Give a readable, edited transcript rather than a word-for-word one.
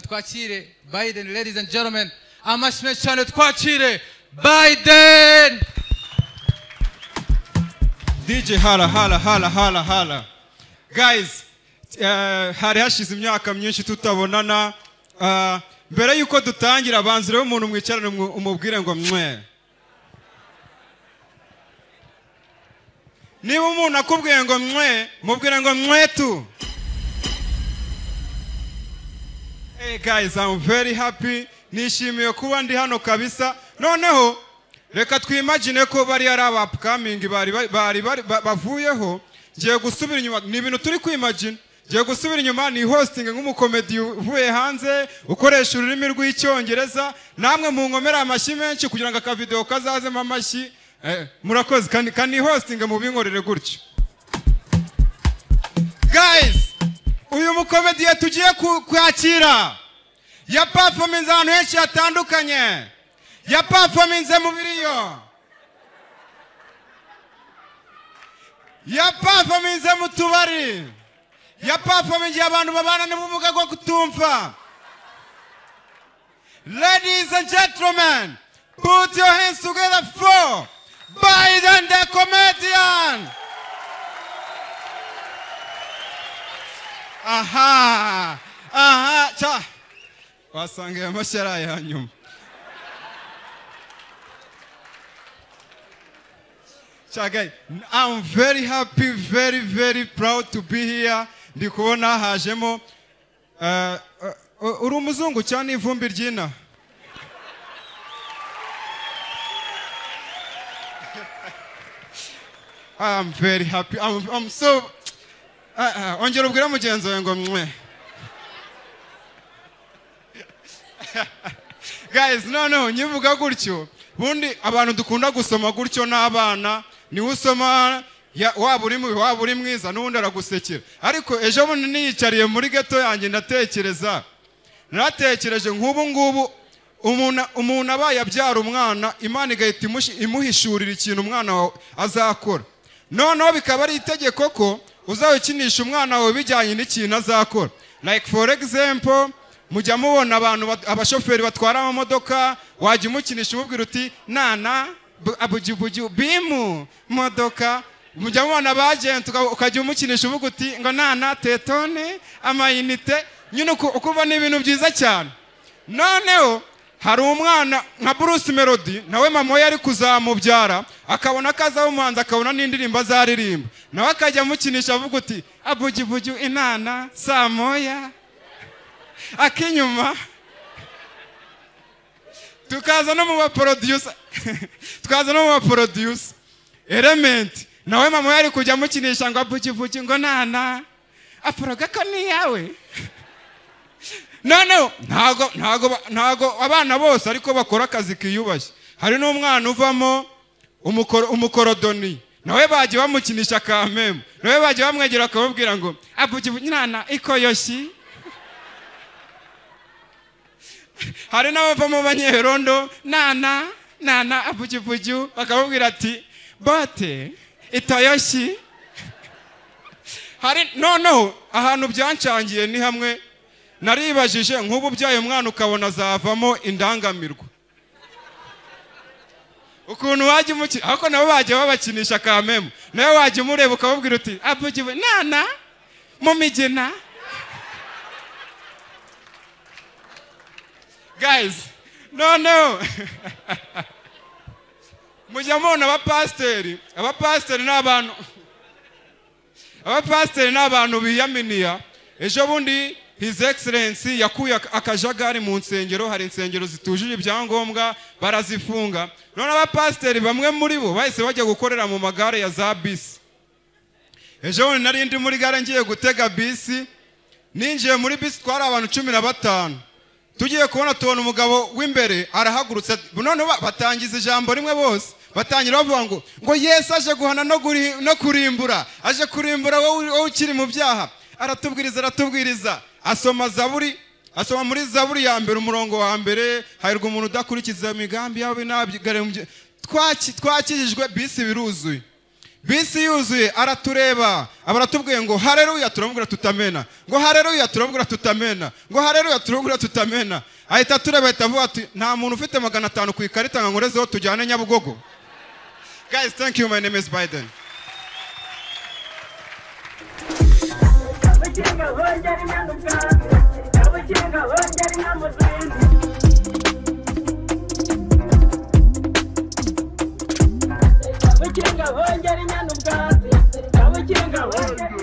Twakire Biden, ladies and gentlemen, amashyi menshi cyane, twakire Biden. DJ, hala hala hala hala hala. Guys, hari hashize imyaka myinshi tutabonana. Mbere yuko dutangira, banza urebe umuntu mwicarane umubwire ngo mwe. Niba umuntu akubwiye ngo mwe, mubwire ngo mwe tu. Hey guys, I'm very happy. Nishimiye kuba ndi hano kabisa. Noneho reka twimagine ko bari ari aba upcoming bari bavuyeho. Ngiye gusubira inyuma, ni ibintu turi kwimagine. Ngiye gusubira inyuma ni hosting nk'umukomedi uvuye hanze ukoresha ururimi rw'Icyongereza. Namwe munkomera amashyi menshi kugira ngo aka video kazazemo amashyi. Murakoze kandi hosting mubinkorere gutyo. Guys, uyu mukomediye tugiye kwakira ya performance ahantu henshi hatandukanye, ya performance mu biriyo, ya performance mu tubari, ya performance abantu babana n'ubumuga bwo kutumva. Ladies and gentlemen, put your hands together for Biden the comedian. Aha, aha, cha. Wasanga amashyi ari aya nyuma. Cha guys, I'm very happy, very very proud to be here. Ndi kubona hajemo uri umuzungu cyane ivumbi ryina. I'm very happy. I'm so ongera ubwira mugenzi wawe ngo mwe. Guys, no, nyivuga gutyo. Bundi abantu dukunda gusoma gutyo n'abana, ni usoma waba uri mubi waba uri mwiza n'ubundi aragusekera. Ariko ejo bundi niyicariye muri ghetto yanjye ndatekereza. Naratekereje nk'ubu ngubu umuntu abaye abyara umwana, Imana igahita imuhishurira ikintu umwana wawe azakora. Noneho bikaba ari itegeko ko uzawikinisha umwana wawe bijyanye n'ikintu azakora. Like for example, mujya mubona abantu abashoferi batwara amamodoka, wajya umukinisha umubwira uti nana abujubuju bimu modoka. Mujya mubona abagenti ukajya umukinisha uvuga uti ngo nana tetone amayinite, nyine ukuba ni ibintu byiza cyane. Noneho hari umwana nka Bruce Melody, nawe mama we yari kuzamubyara, akabona kaza umuhanzi, akabona n'indirimbo azaririmba, nawe akajya amukinisha avuga uti abujubuju inana saa moya akinyuma. Tukaza no mu baproducer tukaza no mu baproducer Element, nawe mama we yari kujya amukinisha ngo abujubuju ngo nana aforoga ko ni yawe. Noneho ntago abana bose ariko bakora akazi kiyubashye. Hari n'umwana uvamo umukorodoni, nawe bagiye bamukinisha kameme, nawe bagiye bamwegera akamubwira ngo abujubuju nana ikoyoshi. Hari n'abavamo banyerondo nana nana abujubuju, bakamubwira ati bote itoyoshi. Hari noneho ahantu byancangiye ni hamwe naribajije nk'ubu byaye umwana ukabona azavamo indangamirwa. Ukuntu wajya umuki, ariko nabo bagiye babakinisha kameme, nawe wajya umureba ukamubwira uti abujubuju nana mu migina. Guys, no. Mujya mubona abapasiteri n'abantu, abapasiteri n'abantu biyaminiya. Ejo bundi His Excellency yakuye akajagari mu nsengero, hari insengero zitujuje ibyangombwa barazifunga. None abapasiteri bamwe muri bo bahise bajya gukorera mu magare ya za bisi. Ejo bundi nari ndi muri gare ngiye gutega bisi, ninjiye muri bisi twari abantu 15. Tugiye kubona tubona umugabo w'imbere arahagurutse. None batangiza ijambo rimwe bose, batangira bavuga ngo Yesu aje guhana no kurimbura, aje kurimbura wowe ukiri mu byaha. Aratubwiriza, asoma Zaburi, Asoma muri Zaburi ya mbere umurongo wa mbere, hahirwa umuntu udakurikiza imigambi yawe n'abyigare. Twakijijwe, bisi biruzuye, bisi yuzuye, aratureba aba aratubwiye ngo hareruya, turamubwira tutamena, ngo hareruya, turamubwira tutamena, ngo hareruya, turamubwira tutamena. Ahita tureba, ahita avuga ati nta muntu ufite 500 ku ikarita ngo nkorezeho tujyane Nyabugogo. Guys, thank you. My name is Biden. Kabukinga hongera inyana ubwatsi, kabukinga hongera.